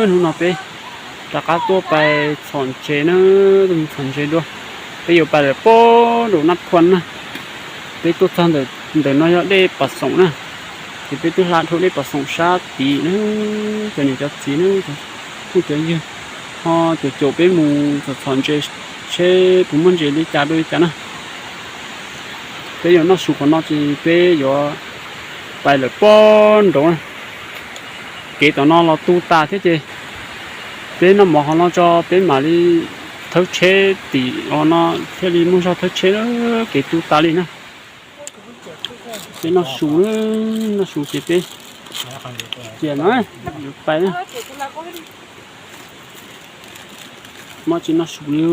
Hnub no peb rov qab tuaj pais txhom ntses na, tuaj mus txhom ntses dua. Peb yuav pais lawm pog nraum Nab Phua na. Peb tuaj txog ntawm no yog dej Pas Xoom na, ces peb twb hla dhau dej Pas Xoom sab tid na. Cov niam cov txiv na, cov phooj cov ywg, ho caum caum peb mus txhom txhom ntses seb puas muaj ntses li cas dua li cas na. Peb yuav noj su qhov no ces peb yuav pais lawm pog nraud na. Kev tom no los tu tas thiab ces peb noj mov qhov no tso peb mam li thawb tsheb tim no thiaj li muaj zog thawb tsheb, kev tu tas li na. Peb noj su, noj su ces peb cia no yuav pais na. Mob tsis noj su li.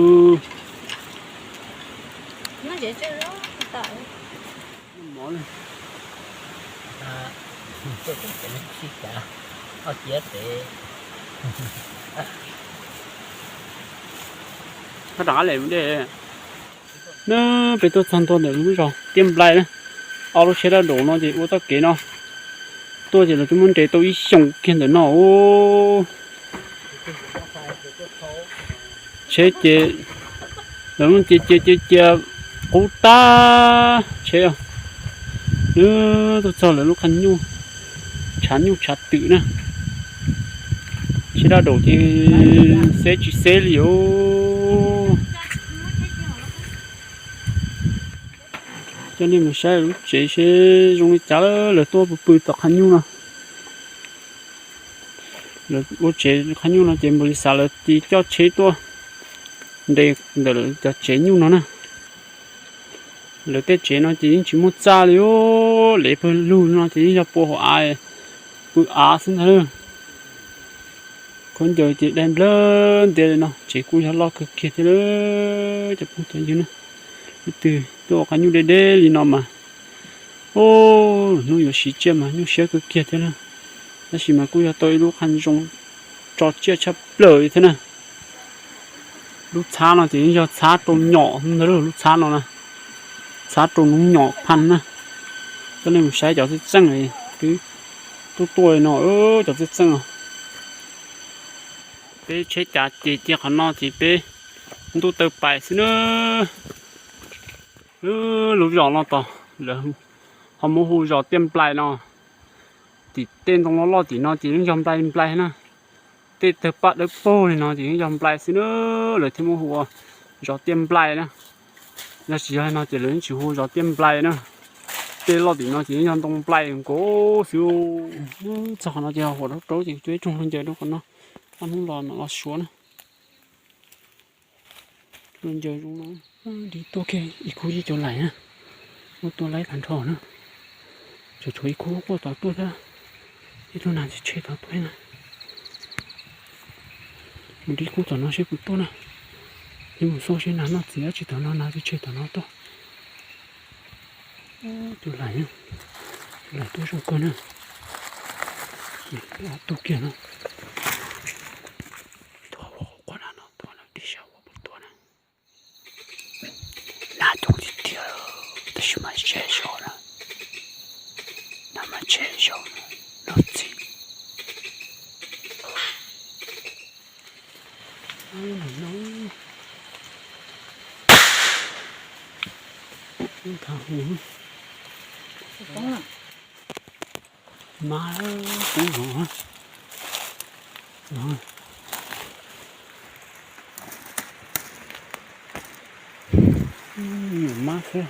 Mov li. Rov qab lem mus dej. Na, peb tuaj txog ntua ntawm lub zos Tiaj Nplai na. Ob lub tsheb dab daum no ces ua txoj kev no tuaj ces lawv twb muab nres tau ib xyoos kiag ntawm no. Tsheb ces lawv muab cia cia cia cia qub tag tsheb. Tuaj txog lawv lub qhov nyuj, tshav nyuj tshav twm na. Tsheb dab daum ces xeb tsis xeb li os. Coj nej mus saib lub tsev seb zoo li cas. Lawv tuaj pw pw tom qhov nyuj no. Lawv ua tsev qhov nyuj no ces npaum li xav lawv tis coj tsheb tuaj nres ntawm lawv cov tsev nyuj no na. Lawv tej tsev no ces yeej tsis muaj txaj li os, lev pawg lug no ces yeej yog pua hauv av, pw av xwb ntag. Khaub ncaws ces daig nplawg ntiav li no, tsev kuj yog loj kawg kiag thiab lawm cov phooj cov ywg na. Leej twg tuaj ua qhov nyuj deb deb li no mas, hnub yuav siv tsiaj mas nyuaj siab kawg kiag thiab na. Tab sis mas kuj yog tau ib lub qhov zoo tso tsiaj tshaj plaws li thiab na. Lub txhab no ces yeej yog txhab rau nyom ntag, lub txhab no na, txhab rau noob nyom phaj na. Coj nej mus saib cov txheej txheej twb tuaj tuaj li no, cov txheej txheej. Peb tsheb cav ces cia qhov no ces peb ntuj taw pais xwb na. Lub zos no tos lawv ho muab hu zos Tiaj Nplai no. Tim tej ntoo loj loj tim no ces yeej yog nplai nplai na. Tej tawg paj dawb paug li no ces yeej yog nplai xwb na, lawv thiaj muab hu ua zos Tiaj Nplai na. Yog tsis yog li no ces lawv yeej tsis hu zos Tiaj Nplai na. Tej loj tim no ces yeej yog ntoo nplai nkaus xwb. Txog qhov no ces ho huam raub raub ces cuab ib rooj hluav ncaws rau qhov no, ob hnub los mam los suav na. Hluav ncaws zoo no, dib tuaj kiag ib khub ib co laim na, muab tua laib tag nrho na. Tseem tshuav ib khub quaj tod tuaj thiab, ib tug nas tsis tshe tod tuaj na. Mus dib khub tom no seb puas tuaj na. Ib mus xauj seb nas noj txiv dab tsi tom no, nas tsis tshe tom no tuaj. Tus laim, tus laim tuaj zoo kawg na. Ob tug kiag no. Tus hauv quaj na no, tus hauv dib sab ua puas tuaj na. Nas coob tiag tiag, tab sis mas tshe zog na. Nas mas tshe zog na, noj txiv. Mas poob no, nyuam mab xwb,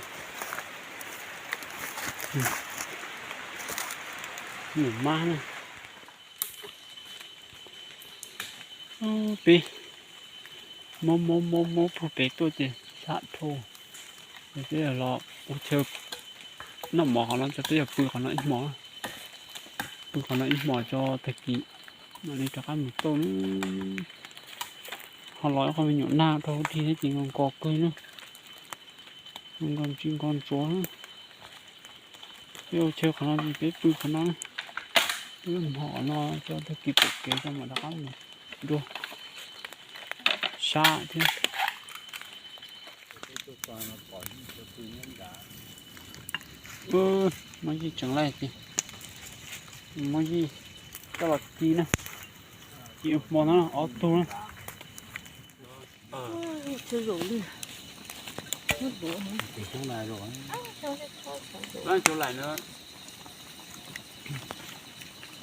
nyuam mab na. Peb mob mob mob mob puag pem tuaj ces sab dhau, ces peb los ua chaw noj mov qhov no, ces peb yuav pw qhov no ib hmos, pw qhov no ib hmos tso tag kis mam li rov qab mus tauj na. Ho los ib qho me nyuam nag dhau dig thiab ces nkaus nkos kawg na, nkaus ntsis nkaus ntsuav na. Peb ua chaw qhov no ces peb pw qhov no, peb hmo qhov no tso tag kis pom kev tso mam rov qab mus dua sab thiab. Muab zij tseem laij ces, muab zij coj los ci na. Ci hmo no ob tug na. Cov lais na,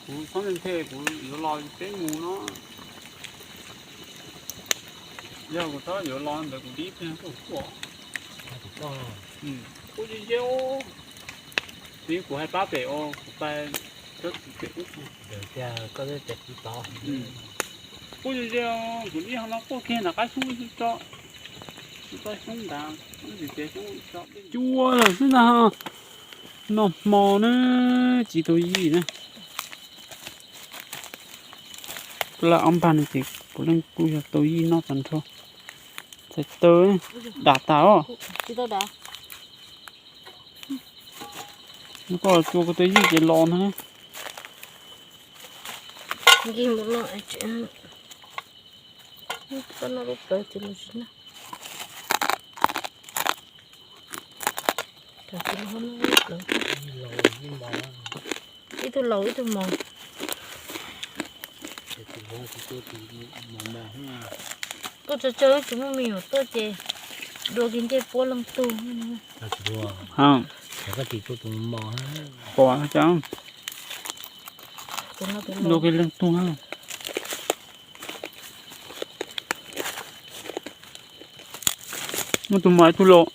kuv txhob nthe nthe, kuv yuav los peb mus no. Yog kuv txhob yuav los ntawd kuv dib pliag tuaj kuaj. Kuj ze ze, kuv hais pab pem os, kuv pais pem ub. Kuj ze ze, kuv dib ho no quaj kiag nram qab xyoob tso, tso xyoob ntawd, xyoob ntawd. Cua lawm xwb ntag. Noj hmo na, tsis tau yij na. Laj ob npag no ces puav leej kuj yog tau yij noj tag nrho. Txhais taw dam tas os. Koj cua kuv tau yij ces los ntag. Ib tug laus ib tug mos. Tuaj tsawg tsawg tsis muaj me nyuam tuaj ces dua kiag ncej puab leej tug. Pom dua kiag leej tug. Muaj tus mos ib tug laus.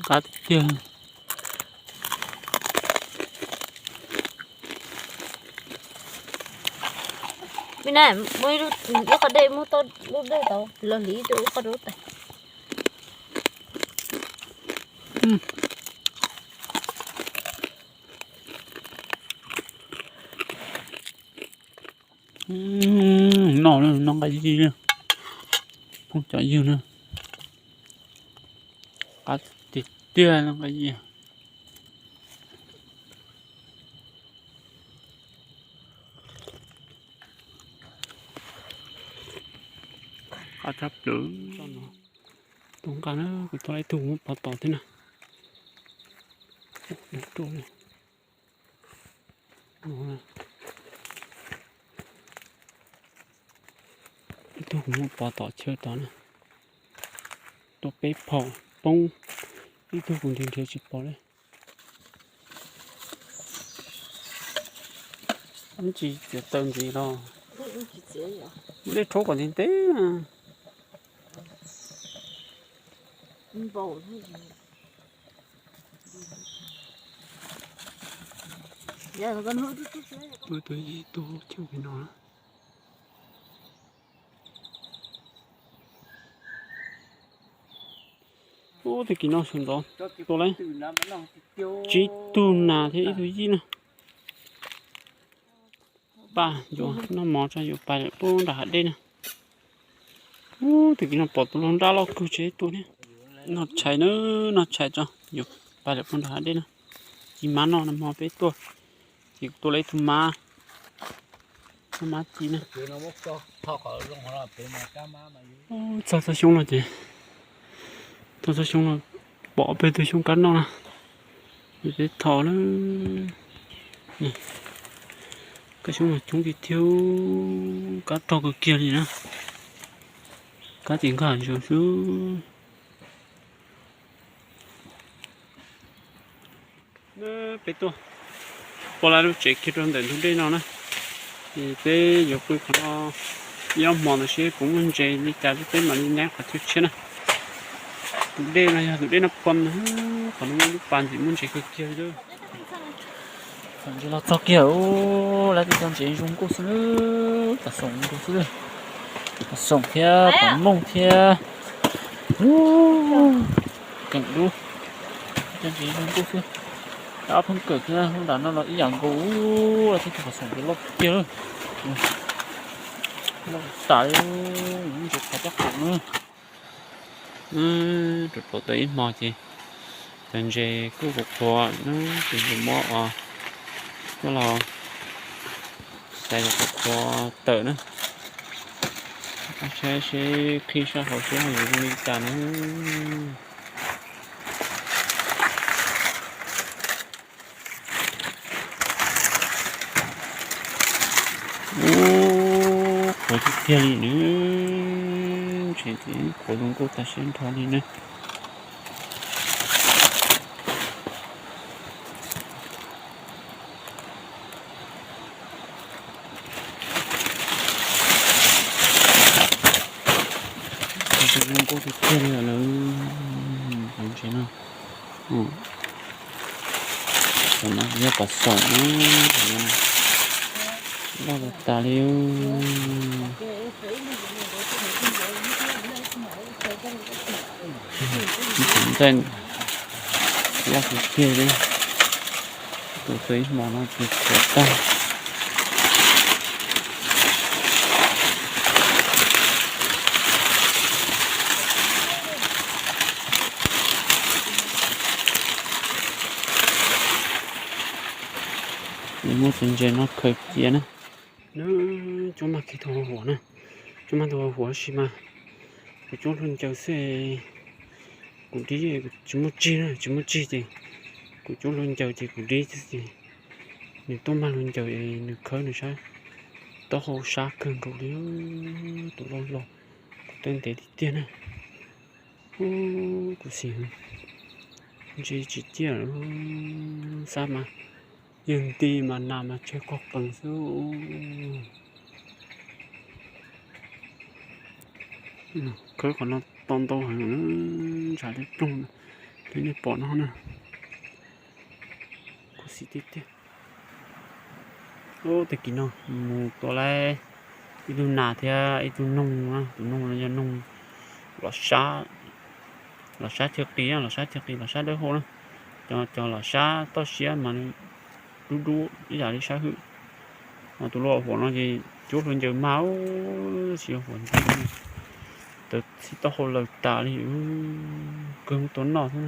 Qab tiag. Peb na, muaj ib qho dej, muab tau lub dej tod los hliv rau ib qho rau tais. Noj, noj nqaij yij, phooj cov ywg na. Qab tiag tiag noj nqaij yij. Qab tshaj plaws. Tus nqa na, kuv tau ib tug muab pov tom thiab na. Ib tug kuv muab pov tom chaw tod na. Tua peb phom poob, ib tug kuv nrhiav nrhiav tsis pom li. Tsis txiav taw ntxiv los, dej rhaub kom ntev ntev. Tua ib tug coj pem no. Ub, tag kis no sawv ntxov tua lawm tsib tug nas thiab ib tug yij na. Paj yuav noj mov tso yuav pais lawm pub nram hav dej na. Ub, tag kis no pom tus laug nrab loj kawg tsis tua thiab. Noj tshais na, noj tshais tso yuav pais lawm pub nram hav dej na. Ci mab noj no hmo peb tuaj, ces kuv tua lawm ib tug mab, mab ci na. Txog txoj xyoob no ces, txog txoj xyoob no pom peb tug xyoob kab noj na. Peb thaum na, kab xyoob no coob tiag tiag, kab rog kawg kiag li na. Kab ces nkag zuj zus xwb. Peb tuaj pom lawv lub tsev kiag rau ntawm ntug dej no na. Ces peb yuav pw qhov no ib ob hmo ntawd seb puas muaj ntses li cas, peb mam li nab qhov chaw tshiab na. Tus dej no yog tus dej Nab Phoo, qhov no muaj lub pas ntxim muaj ntses kawg kiag li. Txog ntses los txog kiag, lawv tej cov ntses zoo nkauj xwb, pom xoom nkauj xwb, pom xoom thiab pom mooj thiab. Keem dub, cov ntses zoo nkauj xwb. Ob pheej kawm thiab, lub nram no los ib yam nkaus, lawv tej cov pom xoom ntses loj tiag, loj tas li, ntses qhov coj qhov na. Rau rau tau ib hmo ces cov ntses kuj qhuav qhuav na, ces yuav muab os coj los xais los qhuav qhuav tawm na. Saib seb qhib sab hauv seb ho yuav zoo li cas na. Ub, qhuav tiag tiag li nws, ntshe qhuav zoo nkauj tag siab nrho li na. Zoo nkauj tiag tiag li lawm. Tus no yog pas xoom, loj tas li. Ntxim loj tiag tiag li. Tus txawm ib hmos no ces qhuav tag. Muab tus ntses no khaws cia na. Nws cuab mag kiag tau huam na, cuab mag tau huam tab sis mas kuv cuab hlua ncaws xwb. Kuv dib tsis muaj tsig na, tsis muaj tsig ces kuv cuab hlua ncaws ces kuv dib xwb ces nws tuaj mag hlua ncaws es nws khawb nws sab taub hau sab kawg nkaus li. Tus loj loj, kuv tej ntev tiag tiag na. Ub, kuv xim, ntse tsis ciaj, xab mas yawg nti mas nas mas tsawg qog qees xwb. Khawb qhov no to ntau heev, ntshav liab ploog li nej pom no na. Kuv xim tiag tiag. Ub, tag kis no mus tua lawm ib tug nas thiab ib tug noog na. Tus noog no yog noog los sab, los sab chaw qis, los sab chaw qis, los sab dawb hau na. Cov, cov los sab toj siab mas nws dub dub ib yam li sab hwm. Ho tus loj huam no ces cuab hlua ncaws mag, tsis yog huam nti, tawv txhij taub hau lawm tas li. Kawg mus tua noj xwb,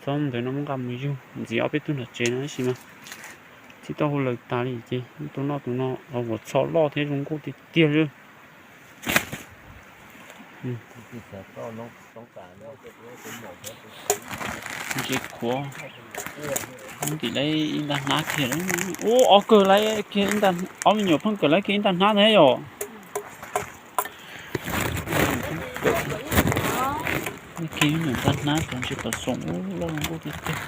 txhob ntawd no muab nqa mus yug ntxiv ob peb tug nram tsev no tab sis mas txhij taub hau lawm tas li ces tua noj tus no los huam txho loj thiab zoo nkauj tiag tiag li. Ntses khuav, ntim lawm ib nta hnab kiag. Ub, ob kawg lawm kiag, ob me nyuam pheej kawm lawm kiag ib nta hnab thiab yom. Kiag ib nyuam nta hnab, tus ntses pas xoom ub loj nkauj tiag tiag.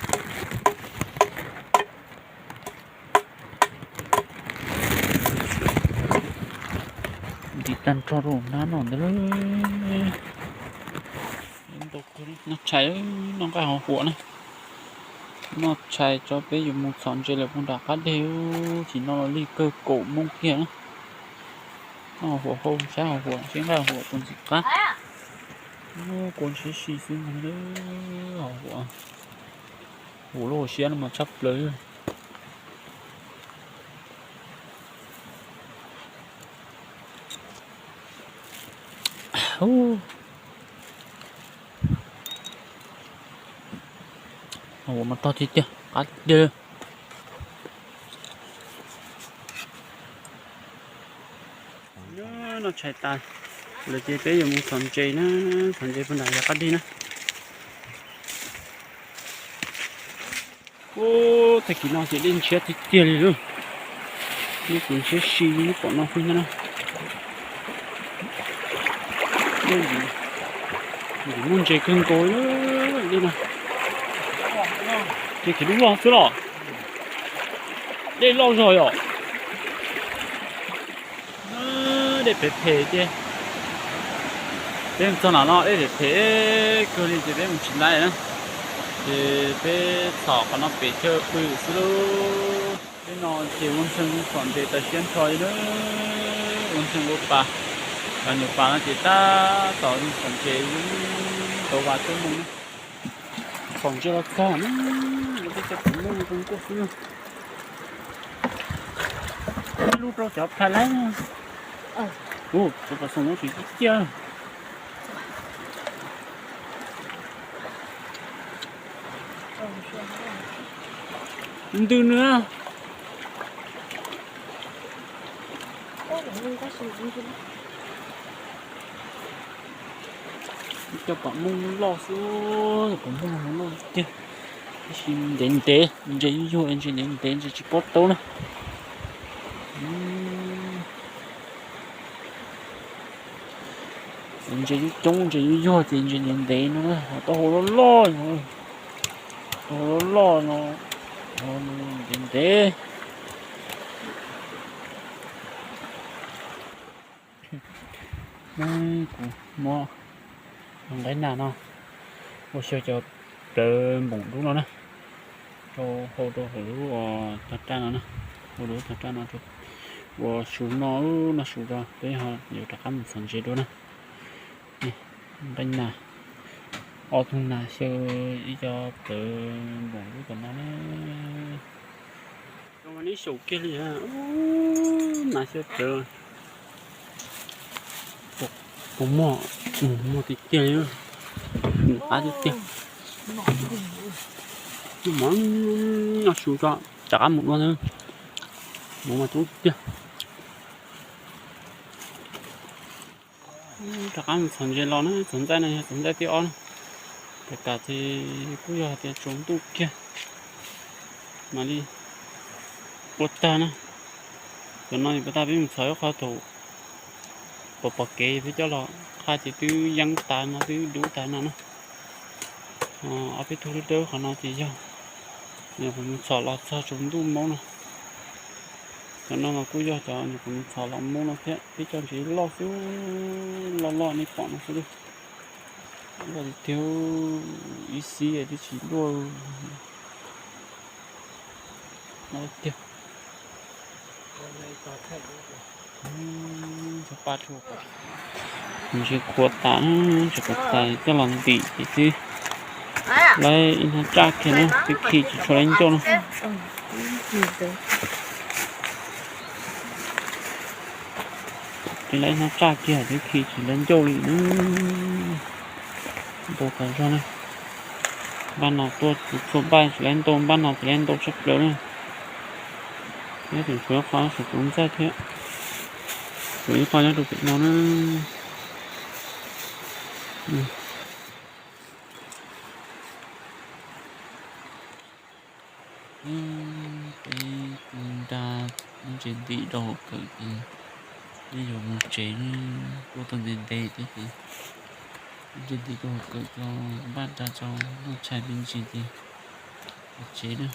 Ntim tag nrho rau hnab no ntag. Noj tshais, noj nqaij hauv huam na. Noj tshais tso peb yuav mus txhom ntses lawm puag nram qab deg, tsis no los lig kawg kaum moo kiag na. Noj huam hau, saib hauv huam, saib nqaij hauv huam puas ntxim qab. Kua ntshiab si xwb ntag, hauv huam, huam lub hauv siab no mas tshaj plaws. Hauv huam mas tog tiag tiag, qab tiag. Noj tshais tas lawm ces peb yuav mus txhom ntses na, txhom ntses puag nram yav qab deg na. Ub, tag kis no ces dej ntshiab tiag tiag li lawm. Neb kuv ntshiab si li neb pom no xwb na. Ntim muaj ntses kawg nkaus li no. Ces khiav dub loj xwb los. Dej loj zog yom. Dej phem phem ces peb mus txog nram no dej phem phem kawg li ces peb mus tsis laib na. Ces peb txhom qhov no pem chaw pw xwb lauj. Peb no ces ua ntxhee txhom ntses tas siab nrho li na. Ua ntxhee ua pas, cov nyuam pas no ces tab tom txhom ntses tau vas coob moo na. Txhom ntses los txog na, ua tej cov pom muj zoo nkauj xwb na. Ib lub rau cov phais laib. Ub, cov pas xoom no tseem ciaj ciaj. Ntws nws. Cov pom muj loj xwb, pom muj loj tiag. Tab sis ntev ntev, ntses yuag yuag, ntses ntev ntev, ntses tsis pob taub na. Ntses coob coob, ntses yuag yuag ces ntses ntev ntev no, ho taub hau loj loj no, taub hau loj loj no, ntev ntev. Kuv muab nqaij nas no ua xyaw cov plawv npoom dub no na, rau hau rau hauv lub tog raj no na, hau lub tog raj no, ua su noj noj su tso peb ho yuav rov qab mus txhos ntses dua na. Nqaij nas, ob tug nas xyaw ib co plawv npoom dub tom no na. Neb xyaum kiag li, nas xyaw plawv, puas muaj, muaj tiag tiag li, nws qab tiag tiag. Noj su tso rov qab mus dua, mus mas coob tiag. Rov qab mus txhos ntses los na, txhos ntxaij no yog txhos ntxaij thib ob na. Tam kam ces kuj yog hais tias tsaus ntuj kiag mam li ua tag na. Cov no yog puas tas peb mus txhos ib qho thaum pom pom kev peb coj los qhaj ces twb yeeb tas no twb dub tas no na. Ob peb tug dawb dawb qhov no ces yog nyuam qhuav mus txhos los txog tsaus ntuj mob no. Cov no mas kuj yog cov nyuam qhuav mus txhos los mob no thiab, peb coj ntses loj xwb, loj loj nej pom no xwb. Loj tiag tiag, ib xib twb tsis luaj. Loj tiag. Ntses khuav tas, ntses khuav tas coj los ntim ces twb laib ib hnab tsaj kiag na, twb khi tsis tshua laib ncauj na. Twb laib ib hnab tsaj kiag twb khi tsis laib ncauj li na. Ntau tas zog na. Npaj no tuaj txhua npaj tsis laib ntau, npaj no tsis laib ntau tshaj plaws na. Nyob tseem tshuav ib qho saum tsob ntxaij thiab. Tshuav ib qho nyob rau pem no na. Peb tu nra lub ntses ntim rau hauv kawm ces peb yuav mus tsev, kuj tau ntev ntev thiab ces lub ntses ntim rau hauv kawm tso, npaj nra tso, noj tshais me ntsis ces mus tsev na.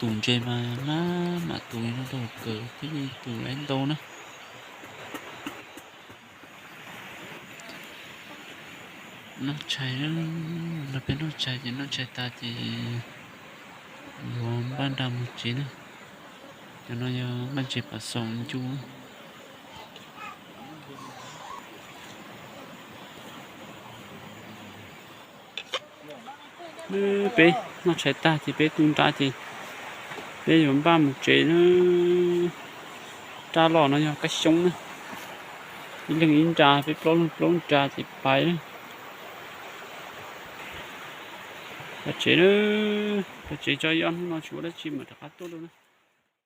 Tus ntses mas maj mam tus li no rau hauv kawm thiaj li tus laib ntau na. Noj tshais, nrog peb noj tshais ces noj tshais tas ces yuav npaj nra mus tsev na. Cov no yog npaj ntses pas xaus ncu. Peb noj tshais tag ces peb tu nra ces peb yuav npaj mus tsev na. Raj los no yog kab xyoob na, ib leeg ib nra, peb plaub leeg plaub nra ces pais na. Pais tsev na, pais tsev tso, ib ob hnub no tsis ua dab tsi mam rov qab tuaj dua na.